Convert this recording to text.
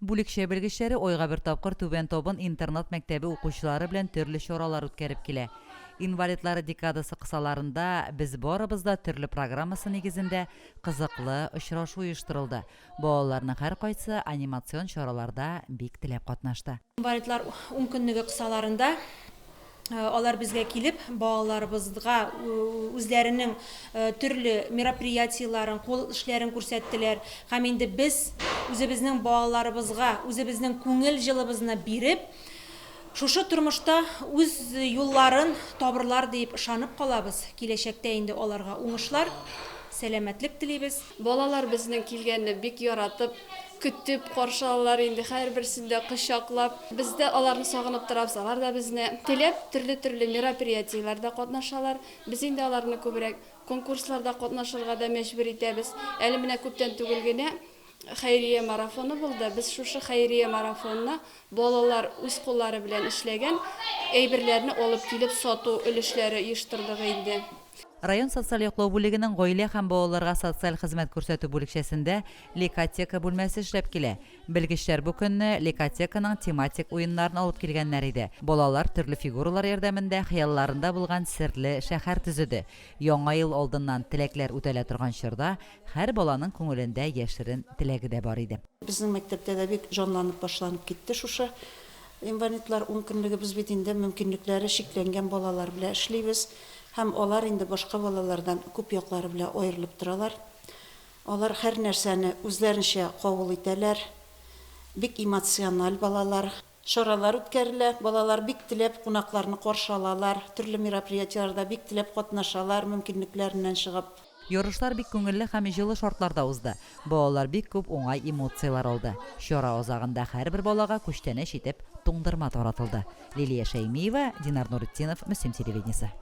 Бүлекчә белгечләре айга бер тапкыр Түбән Табын интернат-мәктәбе укучылары белән төрле чаралар үткәреп килә. Инвалидлар декадасы кысаларында Без барыбыз да төрле программасы нигезендә кызыклы очрашу оештырылды. Балаларның һәркайсы анимацион чараларда бик теләп катнашты. Инвалидлар ункөнлеге кысаларында Алар безгә килеп, балаларыбызга үзләренең төрле мероприятиеләрен, кул эшләрен күрсәттеләр. Һәм инде без үзебезнең балаларыбызга үзебезнең күңел җылыбызны биреп, шушы тормышта үз юлларын табырлар диеп ышанып калабыз. Киләчәктә инде аларга уңышлар, сәламәтлек телибез. Балалар безнең килгәнне бик яратып, көтеп каршы алалар инде, һәрберсен дә кочаклап. Без дә аларны сагынып торабыз, алар да безне. Теләп төрле-төрле мероприятиеләрдә катнашалар. Без инде аларны күбрәк конкурсларда катнашырга да мәҗбүр итәбез. Әле менә күптән түгел генә хәйрия марафоны булды. Без шушы хәйрия марафонына балалар үз куллары белән эшләгән әйберләрне алып килеп сату өлешләре оештырдык инде. Район социаль яклау бүлегенең гаилә һәм балаларга социаль хезмәт күрсәтү бүлекчәсендә Лекотека бүлмәсе эшләп килә. Белгечләр бу көнне Лекотеканың тематик уеннарын алып килгәннәр иде. Балалар төрле фигуралар ярдәмендә хыялларында булган серле шәһәр төзеде. Яңа ел алдыннан теләкләр үтәлә торган чорда һәр баланың күңелендә яшерен теләге дә бар иде. Безнең мәктәптә дә бик җанланып башланып китте шушы инвалидлар ункөнлеге. Без бит инде мөмкинлекләре чикләнгән балалар белән эшлибез. Һәм алар инде башка балалардан күп яклары белән аерылып торалар. Алар һәр нәрсәне үзләренчә кабул итәләр. Бик эмоциональ балалар. Чаралар үткәрелә, балалар бик теләп кунакларны каршы алалар, төрле мероприятиеләрдә бик теләп катнашалар, мөмкинлекләреннән чыгып. Ярышлар бик күңелле һәм җылы шартларда узды. Балалар бик күп уңай эмоцияләр алды. Чара азагында һәрбер балага күчтәнәч итеп туңдырма таратылды. Лилия Шәймиева, Динар Нуретдинов, Мөслим телевидениесе.